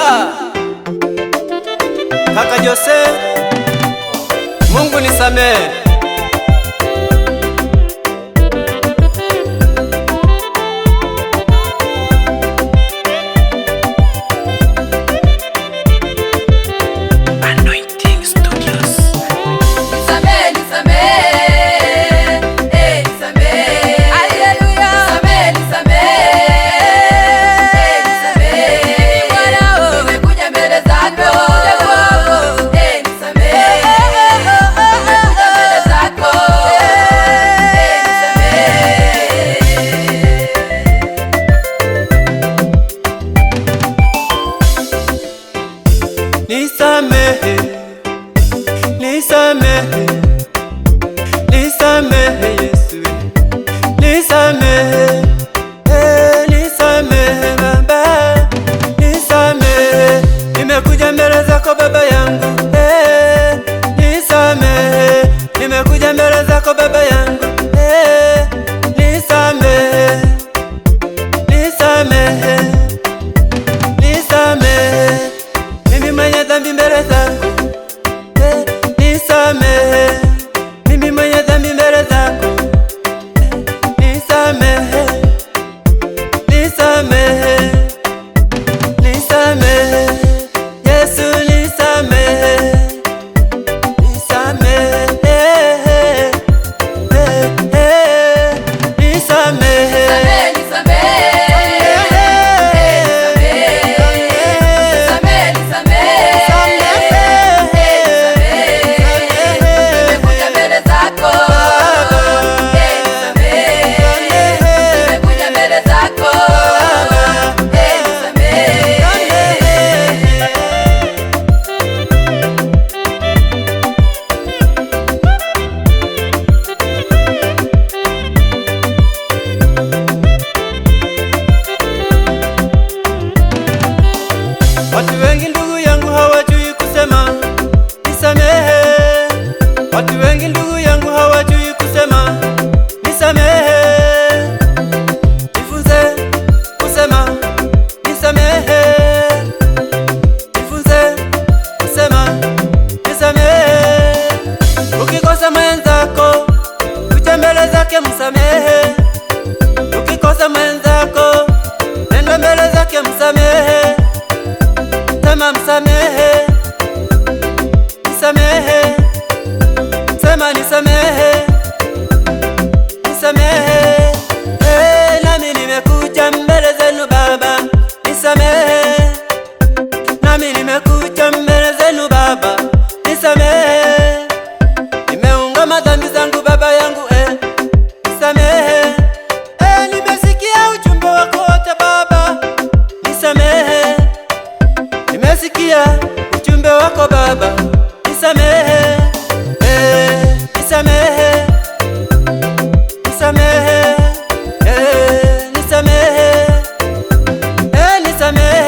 Ya Kaka Jose, Mungu nisamehe. Anointing Studios. Nisamehe, nisamehe, eh, nisamehe. Haleluya. Nisamehe, nisamehe, eh, nisamehe. Nimekuja mbele zako. Eh, nisamehe. Nimekuja mbele zako. Eh, nisamehe. Nisamehe, nisamehe, nisamehe Yesu, nisamehe, nisamehe Baba, nisamehe, nimekuja mbele zako Baba yangu, nisamehe, nimekuja mbele zako Baba yangu, nisamehe, nisamehe, nisamehe, mimi mwenye dhambi mbele zako, nisamehe, mimi mwenye dhambi mbele zako, nisamehe, nisamehe, nisamehe, Yesu nisamehe, nisamehe, nisamehe. Nisamehe, nisamehe, nisamehe, nisamehe, nimekuja mbele zako, nisamehe, nimekuja mbele zako, nisamehe. Watu wengi ndugu yangu hawajui kusema nisamehe. Watu wengi ndugu yangu hawajui kusema nisamehe. Jifunze kusema nisamehe. Jifunze kusema nisamehe. Ukikosa mwenzako kuja mbele zake msamehe. Ukikosa mwenzako nenda mbele zake msamehe. Sema msamehe, nisamehe, sema nisamehe, nisamehe. Hey, nami nimekuja mbele zenu Baba, nisamehe. Nami nimekuja mbele zenu Baba, nisamehe. Nimeungama dhambi zangu Baba yangu, nisamehe. Nimesikia ujumbe wako wote Baba, nisamehe. Nimesikia ujumbe wako Baba, nisamehe, nisamehe, nisamehe, nisamehe, nisamehe.